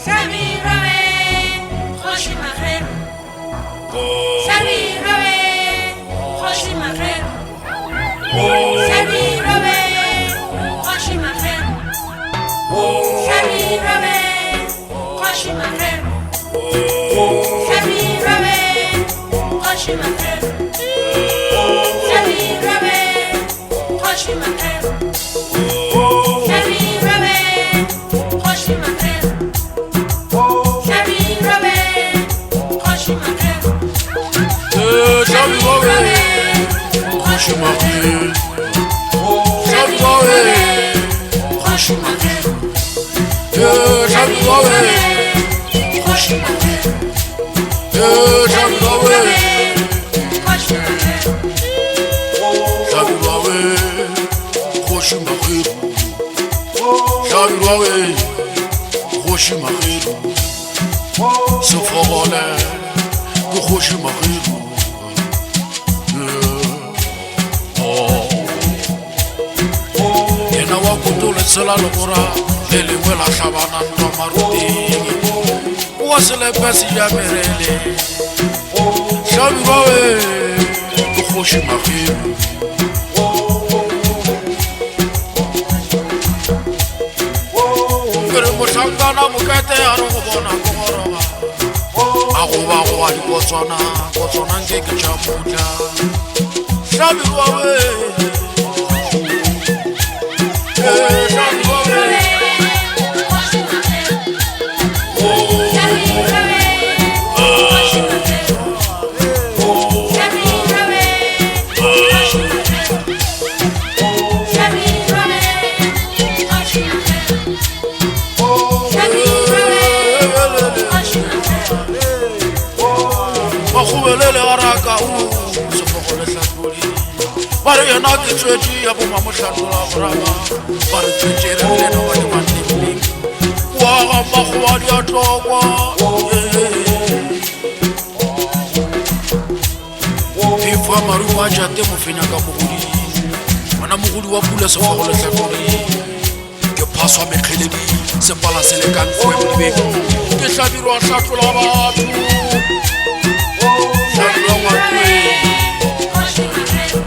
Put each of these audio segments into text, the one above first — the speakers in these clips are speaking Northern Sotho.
Hlabirwa we, kgoši Magero. Hlabirwa we, kgoši Magero. Hlabirwa we, kgoši Magero. Hlabirwa we, kgoši Magero. Hlabirwa we, kgoši Magero. Hlabirwa we, kgoši Magero. Hlabirwa we, kgoši Magero. Hlabirwa we, kgoši Magero. Hlabirwa we, kgoši Magero. Hlabirwa we, kgoši Magero. Hlabirwa we, kgoši Magero. Hlabirwa we, kgoši Magero. Hlabirwa we, kgoši Magero. Hlabirwa we, kgoši Magero. Sefogole ke kgoši Magero. Yena wa koto le tshela legora le lengwe la hlabana ntwa maruteng wa selepe se ja merele. Hlabirwa we ke kgoši Magero. Ke re mohlankana mokete a re go bona ko goroga a goba goba dikotswana kotswana nke ke tša motla. Hlabirwa we, ee, hlabirwa we. Kgoši Magero. Hlabirwa we, kgoši Magero. Hlabirwa we, kgoši Magero. Hlabirwa we, kgoši Magero. Hlabirwa we, kgoši Magero. Makgobelele a raka o sefogo le hlatlodi ba re yena ke tswetši ya bomamohlatlola borama ba re tswetše re le noba di matleng wa ga makgowa di a tlokwa. Phefo ya marumo a jate mofenya ka mogodi ngwana mogodi wa pula sefogo le hlatlodi ke phaswa mekgeledi sepala se le kang kgwe modibeng ke hlabirwa hlatlola batho hlabirwa ngwatoe Kgoši Magero.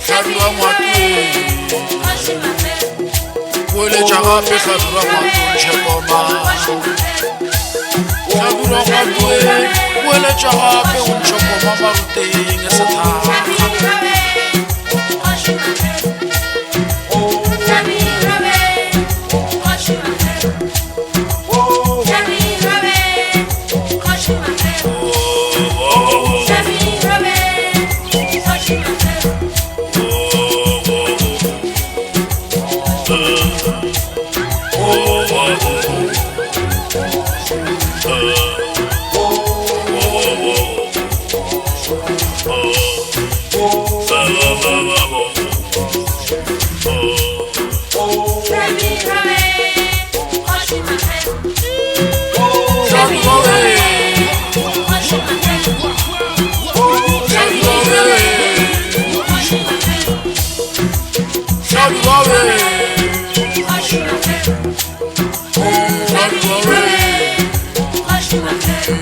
hlabirwa ngwatoe Kgoši Magero. boeletša gape hlabirwa ngwato ntšhekoma Kgoši Magero. hlabirwa ngwatoe boeletša gape o ntšhekoma maruteng sethakga. Hlabirwa we, kgoši Magero. Hlabirwa we, kgoši Magero. Hlabirwa we, kgoši Magero. Hlabirwa we, kgoši Magero. Hlabirwa we, kgoši Magero. Hlabirwa we, Kgoši Magero. hlabirwa we, Kgoši Magero. hlabirwa we, Kgoši Magero. hlabirwa we. Kgoši Magero.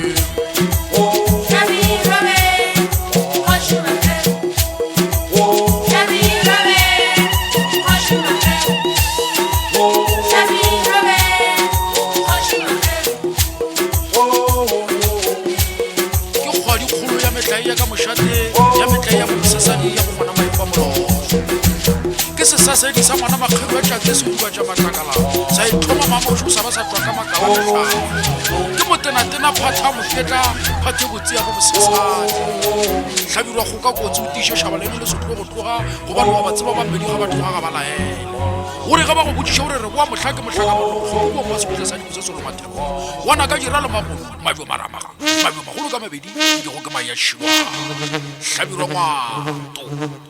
Hlabirwa we, kgoši Magero. Hlabirwa we, kgoši Magero. Hlabirwa we, kgoši Magero. Ke kgwadi kgolo ya metlae ya ka mošate ya metlae ya bomosesadi ya bongwana maipa mologo ke sesasedi sa ngwana makgeru a tšate sehuba tša matlakala sa ithoma mamošo sa ba sa tšwa ka makala mehlala ke motenatena phatha moketla phathe botse ya bomosesadi hlabirwa go ka kotsi o tiiše šaba leno le se tlo go tloga gobane wa ba tseba bapedi ga ba tloga ga ba laele gore ge ba go botšiša gore re boa mohla ke mohla ka mollo kgomo kua mma sekutla sa diko se solo matheko wana ka dira le magolo mabjo maramaga mabjo magolo ka mabedi ke go ke mai a šiwa hlabirwa ngwato.